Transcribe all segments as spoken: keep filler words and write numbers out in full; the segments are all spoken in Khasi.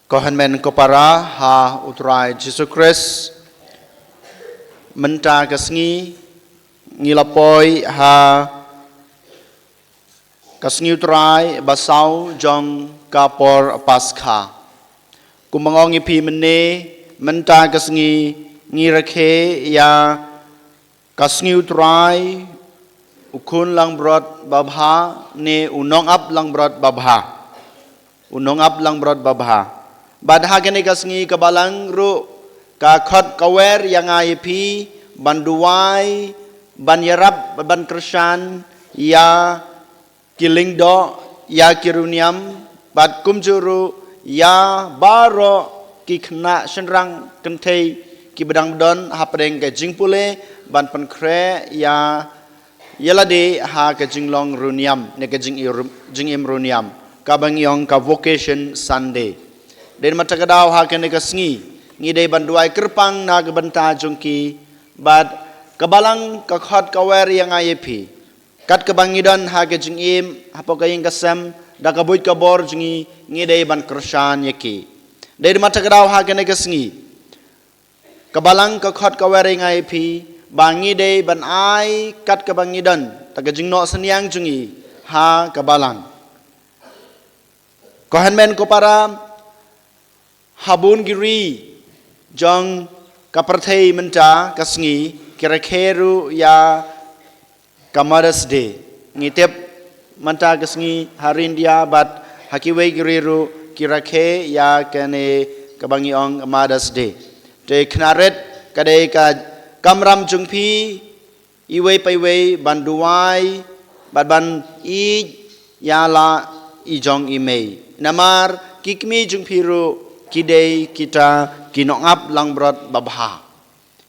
Ko hynmen ko para ha U Trai Jisu Khrist, mynta ka sngi ngi la poi ha ka sngi U Trai ba saw jong ka por Paskha. Kumba nga ong ïa phi mynne, mynta ka sngi ngi rakhe ïa ka sngi U Trai, u khun langbrot babha ne u nongap langbrot babha. U nongap langbrot babha. Bad ha kane ka sngi ka Balang ruh ka khot ka wer ïa nga ïa phi ban duwai, ban ïarap, ban kyrshan ïa ki lyngdoh, ïa ki riewniam, bad kumjuh ruh ïa baroh ki khynnah shynrang kynthei kiba dang don hapdeng ka jingpule, ban pynkhreh ïa ïalade ha ka jinglong riewniam ne ka jingim, jingim riewniam, kaba ngi ong ka Vocation Sunday. Dei namar kata ka daw ha kane ka sngi ngi dei ban duwai kyrpang na ka bynta jong ki, bad ka Balang ka khot ka wer ïa nga ïa phi. Kat kaba ngi don ha ka jingim, hapoh ka ïing ka sem, da ka buit ka bor jong ngi, ngi dei ban kyrshan ïa ki. Dei namar kata ka daw ha kane ka sngi ka Balang ka khot ka wer ïa nga ïa phi ba ngi dei ban ai kat kaba ngi don, da ka jingnoh synñiang jong ngi ha ka Balang. Ko hynmen ko para, ha bun ki ri jong ka pyrthei mynta ka sngi ki rakhe ruh ïa ka Mother's Day. Ngi tip mynta ka sngi ha ri India bad ha kiwei ki ri ruh ki rakhe ïa kane kaba ngi ong Mother's Day. Te khnang rit ka dei ka kamram jong phi iwei pa iwei ban duwai bad ban ïeit ïa la i jong i mei. Namar ki kmie jong phi ruh ki dei kita ki nongap langbrot babha.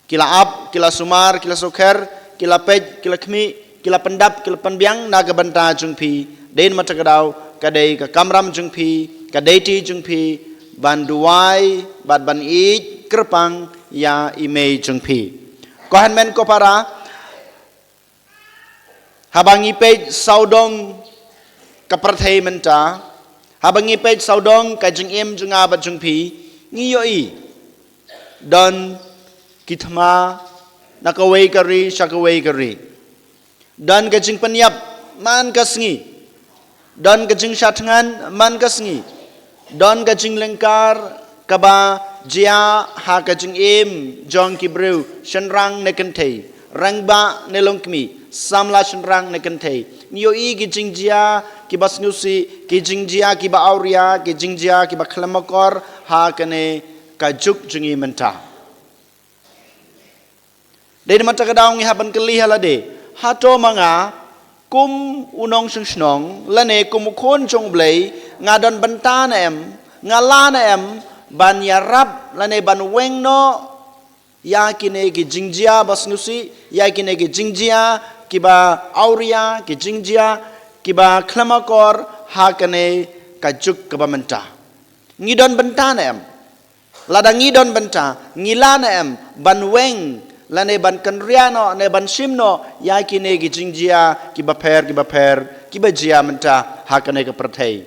Ki la ap, ki la sumar, ki la sukher, ki la peit, ki la khmih, ki la pyndap, ki la pynbiang na ka bynta jong phi. Dei namar kata ka daw ka dei ka kamram jong phi, ka duty jong phi ban duwai bad ban ïeit kyrpang ïa i mei jong phi. Ko hynmen ko para, haba ngi peit sawdong ka pyrthei mynta, haba ngi peit sawdong ka jingim jong nga bad jong phi, ngi ïohi don ki thma na kawei ka ri sha kawei ka ri. Don ka jingpynïap man ka sngi. Don ka jingshah thngan man ka sngi. Don ka jinglyngkar kaba jia ha ka jingim jong ki briew, shynrang ne kynthei, rangbah ne longkmie, samla shynrang ne kynthei. Ngi ïohi ki jingjia kiba sngewsih, ki jingjia kiba awria, ki jingjia kiba khlem akor ha kane ka juk jong ngi mynta. Dei namar kata ka daw ngi hap ban kylli ha lade, hato ma nga kum u nongshong shnong lane kum u khun jong U Blei, nga don bynta ne em, nga lah ne em ban ïarap lane ban weng noh ïa kine ki jingjia ba sngewsih, ïa kine ki jingjia kiba awria, ki jingjia kiba khlem akor ha kane ka juk kaba mynta. Ngi don bynta ne em? Lada ngi don bynta, ngi lah ne em ban weng lane ban kynriah noh ne ban shim noh ïa kine ki jingjia kiba pher kiba pher kiba jia mynta ha kane ka pyrthei?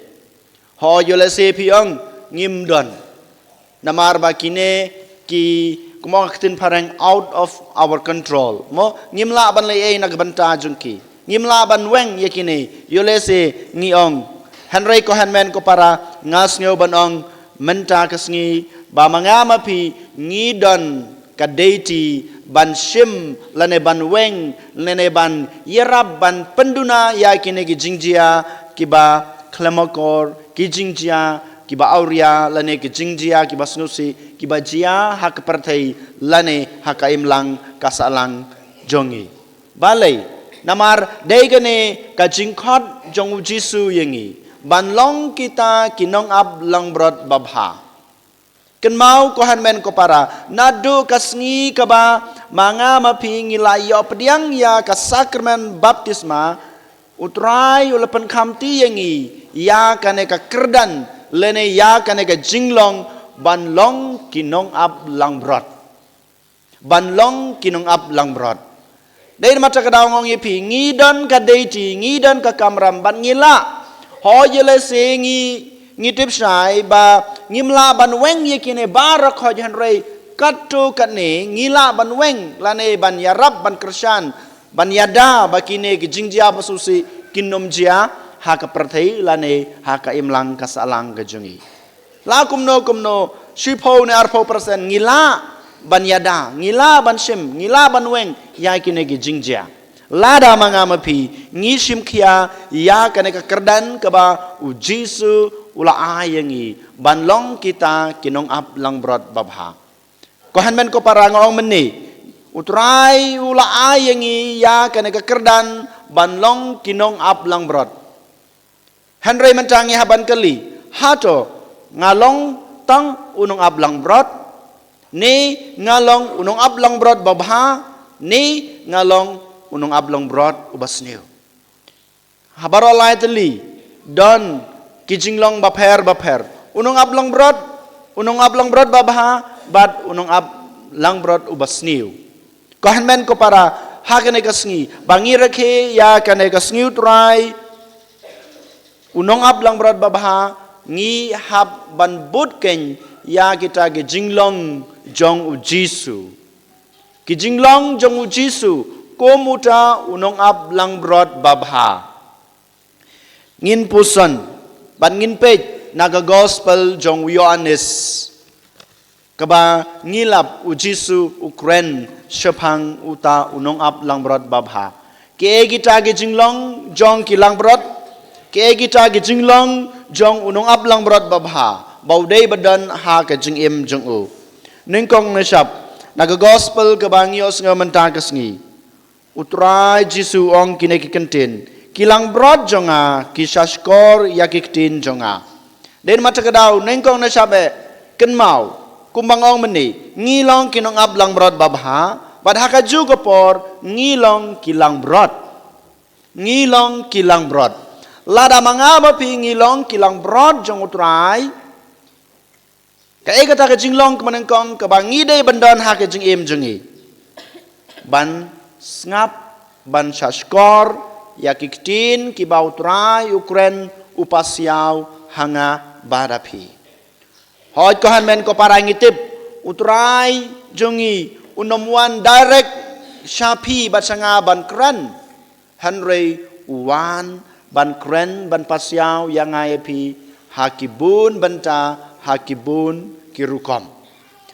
Hooid, ïoh lehse phi ong ngim don. Namar ba kine ki, kumba ong ka ktien phareng, out of our control. Mo, ngim lah ban leh ei na ka bynta jong ki. Ngim lah ban weng ïa kine, ïoh lehse ngi ong. Hynrei ko hynmen ko para, nga sngew ban ong mynta ka sngi ba ma nga ma phi ngi don ka duty ban shim lane ban weng lane ban ïarap ban pynduna ïa kine ki jingjia kiba khlem akor, ki jingjia kiba awria lane ki jingjia kiba sngewsih kiba jia ha ka pyrthei lane ha ka imlang ka sahlang jong ngi. Balei? Namar dei kane ka jingkhot jong U Jisu ïa ngi ban long kita ki nongap langbrot babha. Kynmaw ko hynmen ko para, naduh ka sngi kaba ma nga ma phi ngi la ïoh pdiang ïa ka sakramen baptisma, U Trai u la pynkhamti ïa ngi ïa kane ka kyrdan lane ïa kane ka jinglong ban long ki nongap langbrot. Ban long ki nongap langbrot. Dei namar kata ka daw nga ong ïa phi, ngi don ka duty, ngi don ka kamram, bad ngi lah. Hooid, ïoh lehse ngi ngi tip shai ba ngim lah ban weng ïa kine baroh khoit, hynrei katto katne ngi lah ban weng lane ban ïarap, ban kyrshan, ban ïada ba kine ki jingjia ba sngewsih kin ym jia ha ka pyrthei lane ha ka imlang ka sahlang ka jong ngi. La kumno kumno, shiphew ne arphew percent ngi lah ban ïada, ngi lah ban shim, ngi lah ban weng ïa kine ki jingjia. Lada ma nga ma phi ngi shim khia ïa kane ka kyrdan kaba U Jisu u la ai ïa ngi ban long kita ki nongap langbrot babha. Ko hynmen ko para, nga ong mynne, U Trai u la ai ïa ngi ïa kane ka kyrdan ban long ki nongap langbrot. Hynrei mynta ngi hap ban kylli, hato nga long tang u nongap langbrot, ne nga long u nongap langbrot babha, ne nga long u nongap langbrot uba sniew? Ha baroh lai tylli don ki jinglong bapher bapher. U nongap langbrot, u nongap langbrot babha, bad u nongap langbrot uba sniew. Ko hynmen ko para, ha kane ka sngi ba ngi rakhe ïa kane ka sngi U Trai, u nongap langbrot babha, ngi hap ban bud keiñ ïa kita ki jinglong jong U Jisu. Ki jinglong jong U Jisu kum uta u nongap langbrot babha. Ngin puson bad ngin peit na ka Gospel jong u Ïoannis, kaba ngi lap U Jisu u kren shaphang uta u nongap langbrot babha. Kiei kita ki jinglong jong ki langbrot? Kiei kita ki jinglong jong u nongap langbrot babha ba u dei ban don ha ka jingim jong u? Nyngkong nyngkong, na ka Gospel kaba ngi ïohsngew mynta ka sngi, U Trai Jisu u ong kine ki kyntien: Ki langbrot jong nga ki shahshkor ïa ki ktien jong nga. Dei na kata ka daw, nyngkong nyngkong, kynmaw, kumba nga ong mynne, ngi long ki nongap langbrot babha, bad ha kajuh ka por ngi long ki langbrot. Ngi long ki langbrot. Lada ma nga ma phi ngi long ki langbrot jong U Trai, kaei kata ka jinglong kaba nyngkong kaba ngi dei ban don ha ka jingim jong ngi? Ban sngap, ban shahshkor ïa ki ktien kiba U Trai u kren, u pasiaw ha nga bad ha phi. Hooid ko hynmen ko para, ngi tip U Trai jong ngi un ym wan direct sha phi bad sha nga ban kren. Hynrei u wan ban kren, ban pasiaw ïa nga ïa phi ha ki bun bynta, ha ki bun ki rukom.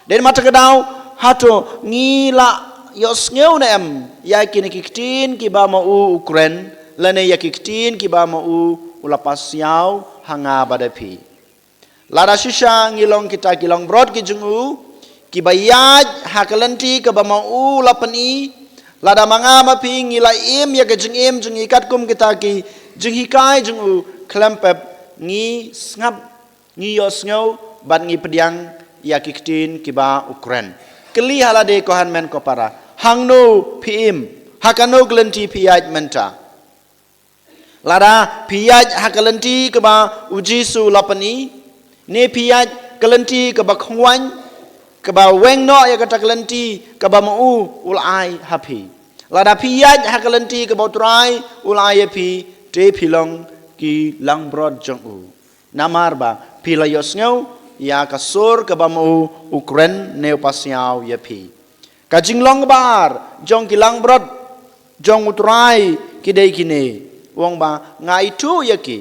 Dei na kata ka daw, hato ngi la ïohsngew ne em ïa kine ki ktien kiba ma u u kren, lane ïa ki ktien kiba ma u u la pasiaw ha nga bad ha phi? Lada shisha ngi long kita ki langbrot ki jong u, kiba ïaid ha ka lynti kaba ma u la pyni, lada ma nga ma phi ngi la im ïa ka jingim jong ngi katkum kita ki jinghikai jong u, khlem pep ngi sngap, ngi ïohsngew bad ngi pdiang ïa ki ktien kiba u kren. Kylli ha lade ko hynmen ko para, hangno phi im, ha kano ka lynti phi ïaid mynta? Lada phi ïaid ha ka lynti kaba U Jisu u la pyni, ne phi ïaid ka lynti kaba khongwaiñ, kaba weng noh ïa kata ka lynti kaba ma u u la ai ha phi? Lada phi ïaid ha ka lynti kaba U Trai u la ai ïa phi, te phi long ki langbrot jong u. Namar ba phi la ïohsngew ïa ka sur kaba ma u u kren ne u pasiaw ïa phi. Ka jinglong ba ar jong ki langbrot jong U Trai ki dei kine. U ong ba nga ithuh ïa ki.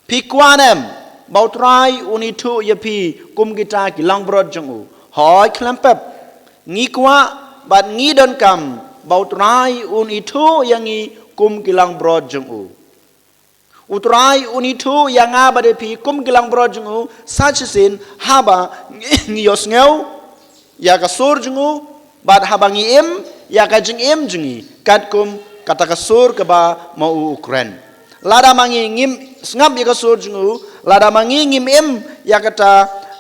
Phi kwah ne em ba U Trai un ithuh ïa phi kum kita ki langbrot jong u? Hooid, khlem pep ngi kwah bad ngi donkam ba U Trai un ithuh ïa ngi kum ki langbrot jong u. U Trai un ithuh ïa nga bad ïa phi kum ki langbrot jong u sa shisien haba ngi ïohsngew ïa ka sur jong u, bad haba ngi im ïa ka jingim jong ngi katkum kata ka sur kaba ma u u kren. Lada ma ngi ngim sngap ïa ka sur jong u, lada ma ngi ngim im ïa kata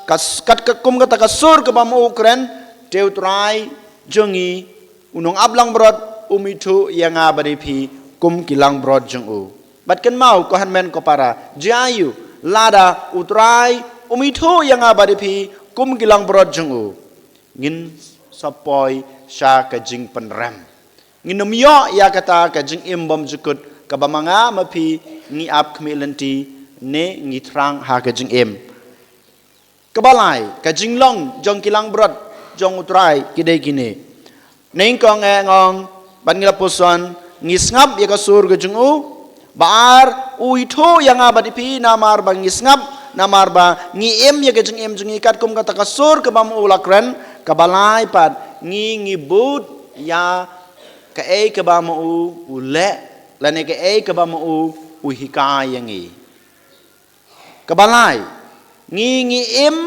ka s-, kat ka, kum kata ka sur kaba ma u u kren, te U Trai jong ngi, u nongap langbrot, um ithuh ïa nga bad ïa phi kum ki langbrot jong u. Bad kynmaw ko hynmen ko para, jia aiu lada U Trai um ithuh ïa nga bad ïa phi kum ki langbrot jong u? Ngin sa poi sha ka jingpynrem. Ngin ym ïoh ïa kata ka jingim bymjukut kaba ma nga ma phi ngi ap khmih lynti ne ngi thrang ha ka jingim. Kaba lai, ka jinglong jong ki langbrot jong U Trai ki dei kine. Nyngkong eh nga ong, bad ngi la puson, ngi sngap ïa ka sur ka jong u. Ba ar, u ithuh ïa nga bad ïa phi namar ba ngi sngap, namar ba ngi im ïa ka jingim jong ngi katkum kata ka sur kaba ma u la kren. Kaba lai pat, ngi ngi bud ïa kaei kaba ma u u leh, lane kaei kaba ma u u hikai ïa ngi. Kaba lai, ngi ngi im,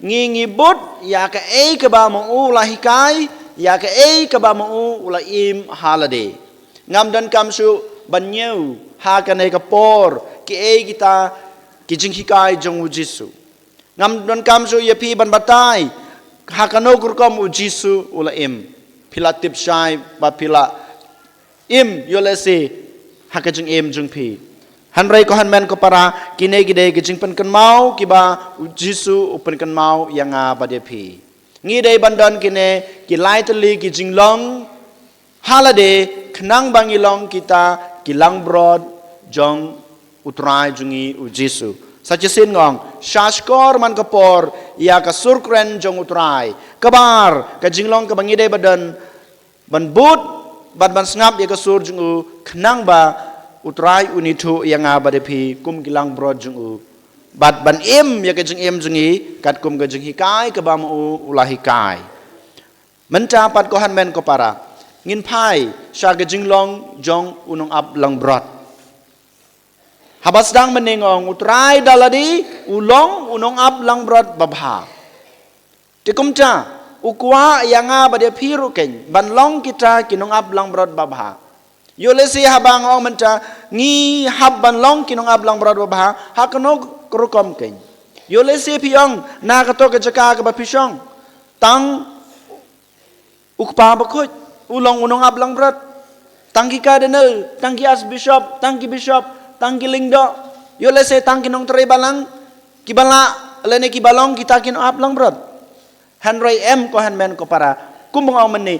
ngi ngi bud ïa kaei kaba ma u la hikai, ïa kaei kaba ma u u la im ha lade. Ngam donkam shuh ban ñiew ha kane ka por kiei kita ki jinghikai jong U Jisu. Ngam donkam shuh ïa phi ban batai ha kano ka rukom U Jisu u la im. Phi la tip shai ba phi la im ïoh lehse ha ka jingim jong phi. Hynrei ko hynmen ko para, kine ki dei ki jingpynkynmaw kiba U Jisu u pynkynmaw ïa nga bad ïa phi. Ngi dei ban don kine ki lai tylli ki jinglong ha lade khnang ba ngi long kita ki langbrot jong U Trai jong ngi U Jisu. Sa shisien nga ong, sha shkor man ka por ïa ka sur kren jong U Trai. Kaba ar, ka jinglong kaba ngi dei ban don ban bud bad ban sngap ïa ka sur jong u khnang ba U Trai un ithuh ïa nga bad ïa phi kum ki langbrot jong u. Bad ban im ïa ka jingim jong ngi katkum ka jinghikai kaba ma u u la hikai. Mynta pat ko hynmen ko para, ngin phai sha ka jinglong jong u nongap langbrot. Haba sdang mynne nga ong U Trai da lade u long u nongap langbrot babha. Te kumta, u kwah ïa nga bad ïa phi ruh keiñ ban long kita ki nongap langbrot babha. Ïoh lehse haba nga ong mynta ngi hap ban long ki nongap langbrot babha, ha kano ka rukom keiñ. Ïoh lehse phi ong na kato ka jaka kaba phi shong, tang u kpa bakhuid u long u nongap langbrot. Tang ki cardinal, tang ki archbishop, tang ki bishop, tang ki lyngdoh, ïoh lehse tang ki nongtrei balang kiba lah lane kiba long kita ki nongap langbrot. Hynrei em ko hynmen ko para, kumba nga ong mynne,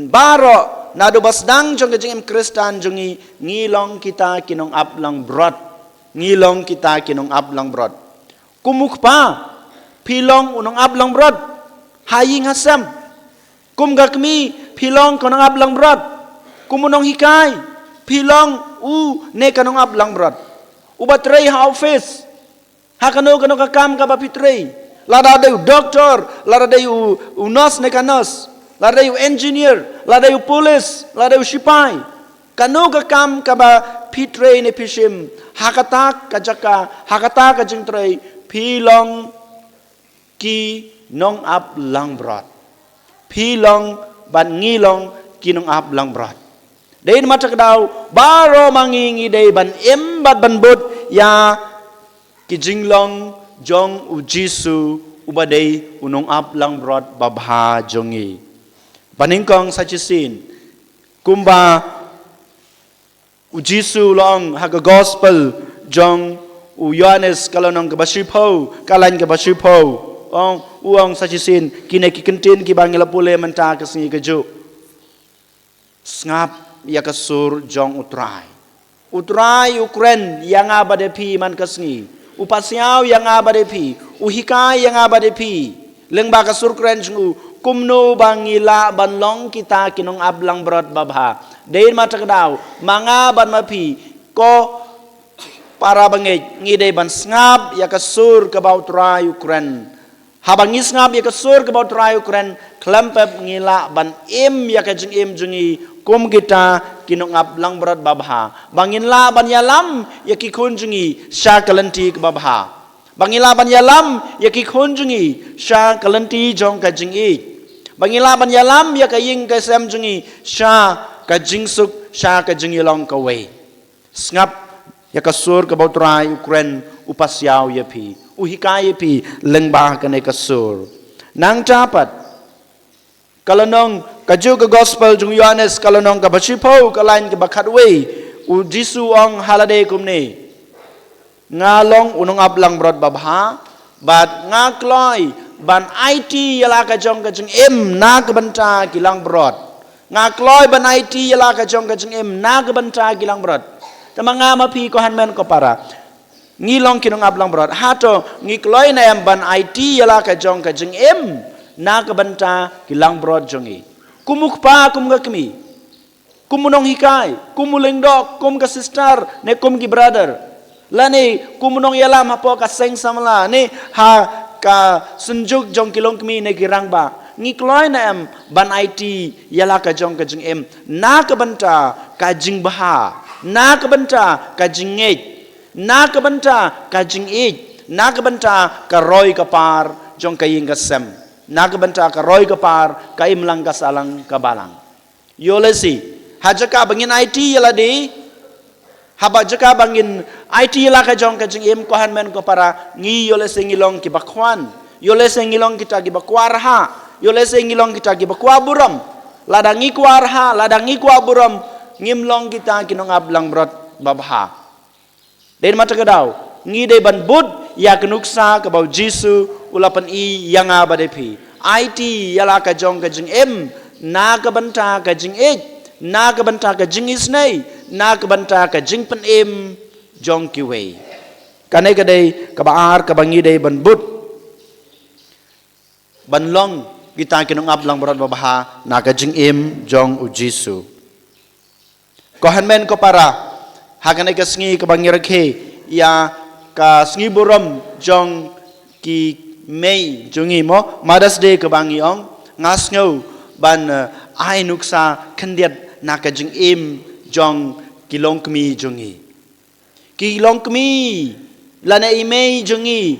baroh naduh ba sdang jong ka jingim Khristan jong ngi, ngi long kita ki nongap langbrot. Ngi long kita ki nongap langbrot. Kum u kpa, phi long u nongap langbrot ha ïing ha sem. Kum ka kmie, phi long ka nongap langbrot. Kum u nonghikai, phi long u ne ka nongap langbrot. Uba trei ha office, ha kano kano ka kam kaba phi trei, lada dei u doktor, lada dei u, u nurse ne ka nurse, lada dei u engineer, lada dei u police, lada dei u shipai, kano ka kam kaba phi trei ne phi shim, ha kata ka jaka, ha kata ka jingtrei, phi long ki nongap langbrot. Phi long bad ngi long ki nongap langbrot. Dei namar kata ka daw baroh ma ngi ngi dei ban im bad ban bud ïa ki jinglong jong U Jisu uba dei u nongap langbrot babha jong ngi. Banyngkong sa shisien, kumba U Jisu u la ong ha ka gospel jong u Ïoannis ka lynnong kaba shiphew, ka lain kaba shiphew. Ong, u ong sa shisien, kine ki kyntien kiba ngi la pule mynta ka sngi kajuh. Sngap ïa ka sur jong U Trai. U Trai u kren ïa nga bad ïa phi man ka sngi. U pasiaw ïa nga bad ïa phi. U hikai ïa nga bad ïa phi. Lyngba ka sur kren jong u, kumno ba ngi lah ban long kita ki nongap langbrot babha. Dei namar kata ka daw, ma nga bad ma phi, ko para bangeit, ngi dei ban sngap ïa ka sur kaba U Trai u kren. Haba ngi sngap ïa ka sur kaba U Trai u kren, khlem pep ngi lah ban im ïa ka jingim jong ngi kum kita ki nongap langbrot babha. Ba ngin lah ban ïalam ïa ki khun jong ngi sha ka lynti kaba bha. Ba ngi lah ban ïalam ïa ki khun jong ngi sha ka lynti jong ka jingïeit. Ba ngi lah ban ïalam ïa ka ïing ka sem jong ngi sha ka jingsuk, sha ka jingïalong kawei. Sngap ïa ka sur kaba U Trai u kren, u pasiaw ïa phi, u hikai ïa phi lyngba kane ka sur. Nangta pat, ka lynnong kajuh, ka gospel jong u Ïoannis ka lynnong kaba shiphew, ka lain kaba khatwei, U Jisu u ong ha lade kumne: Nga long u nongap langbrot babha, bad nga kloi ban aiti ïa la ka jong ka jingim na ka bynta ki langbrot. Nga kloi ban aiti ïa la ka jong ka jingim na ka bynta ki langbrot. Te ma nga ma phi, ko hynmen ko para, Ngi long ki nongap langbrot. Hato ngi kloi ne em ban aiti ïa la ka jong ka jingim na ka bynta ki langbrot jong ngi? Kum u kpa, kum ka kmie. Kum u nonghikai, kum u lyngdoh, kum ka sister, ne kum ki brother. Lane kum u nongïalam hapoh ka seng samla, ne ha ka synjuk jong ki longkmie ne ki rangbah. Ngi kloi ne em ban aiti ïa la ka jong ka jingim na ka bynta ka jingbha, na ka bynta ka jingngeit, na ka bynta ka jingïeit, na ka bynta ka roi ka par jong ka ïing ka sem, na ka bynta ka roi ka par ka imlang ka sahlang ka balang. Ïoh lehse ha jaka ba ngin aiti ïa lade, haba jaka ba ngin aiti ïa la ka jong ka jingim, ko hynmen ko para, ngi ïoh lehse ngi long kiba khwan. Ïoh lehse ngi long kita kiba kwah rhah. Ïoh lehse ngi long kita kiba kwah burom. Lada ngi kwah rhah, lada ngi kwah burom, ngim long kita ki nongap langbrot babha. Dei namar kata ka daw ngi dei ban bud ïa ka nuksa kaba u Jisu u la pyni ïa nga bad ïa phi. Aiti ïa la ka jong ka jingim na ka bynta ka jingïeit, na ka bynta ka jingisynei, na ka bynta ka jingpynim jong kiwei. Kane ka dei kaba ar kaba ngi dei ban bud, ban long kita ki nongap langbrot babha na ka jingim jong u Jisu. Ko hynmen ko para, ha kane ka sngi kaba ngi rakhe ïa ka sngi burom jong ki mei jong ngi, mo, Mother's Day kaba ngi ong, nga sngew ban, eh, ai nuksa khyndiat na ka jingim jong ki longkmie jong ngi. Ki longkmie lane i mei jong ngi,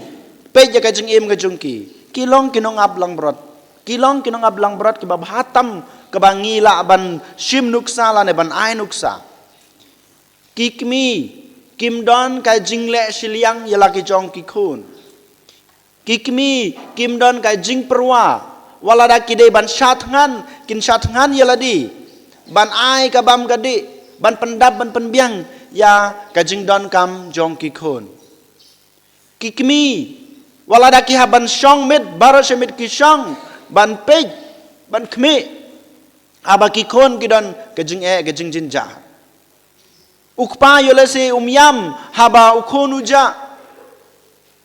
peit ïa ka jingim ka jong ki. Ki long ki nongap langbrot. Ki long ki nongap langbrot kiba bha tam kaba ngi lah ban shim nuksa lane ban ai nuksa. Ki kmie kim don ka jingleh shiliang ïa la ki jong ki khun. Ki kmie kim don ka jingpyrwa, wat lada ki dei ban shad thngan, kin shad thngan ïa lade, ban ai ka bam ka dih, ban pyndap ban pynbiang ïa ka jingdonkam jong ki khun. Ki kmie, wat lada ki hap ban shong miet, baroh shi miet ki shong, ban peit, ban khmih, haba ki khun ki don ka jingeh, ka jingjynjar. U kpa ïoh lehse um ïam haba u khun u jah.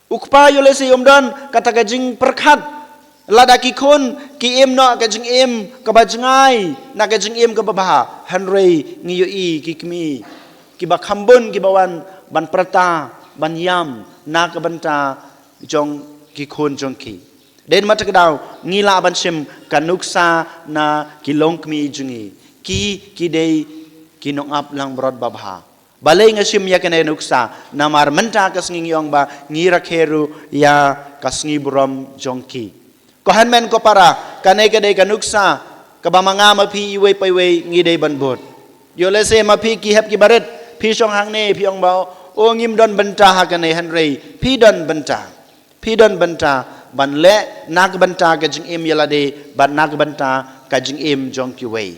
U kpa ïoh lehse um don kata ka jingpyrkhat lada ki khun ki im noh ka jingim kaba jngai na ka jingim kaba bha. Hynrei ngi ïohi ki kmie kiba kham bun kiba wan ban pyrta, ban ïam na ka bynta jong ki khun jong ki. Dei namar kata ka daw ngi lah ban shim ka nuksa na ki longkmie jong ngi. Ki, ki dei ki nongap langbrot babha. Balei nga shim ïa kane ka nuksa? Namar mynta ka sngi ngi ong ba ngi rakhe ruh ïa ka sngi burom jong ki. Ko hynmen ko para, kane ka dei ka nuksa kaba ma nga ma phi iwei pa iwei ngi dei ban bud. Ïoh lehse ma phi ki hep ki barit, phi shong hangne phi ong ba, o, ngim don bynta ha kane, hynrei phi don bynta. Phi don bynta ban leh na ka bynta ka jingim ïa lade bad na ka bynta ka jingim jong kiwei.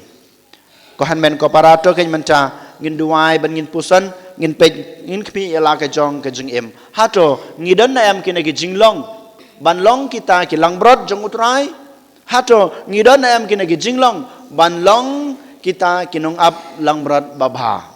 Ko hynmen ko para, to keiñ mynta ngin duwai ban ngin puson, ngin peit, ngin khmih ïa la ka jong ka jingim. Hato ngi don ne em kine ki jinglong ban long kita ki langbrot jong U Trai? Hato ngi don ne em kine ki jinglong ban long kita ki nongap langbrot babha?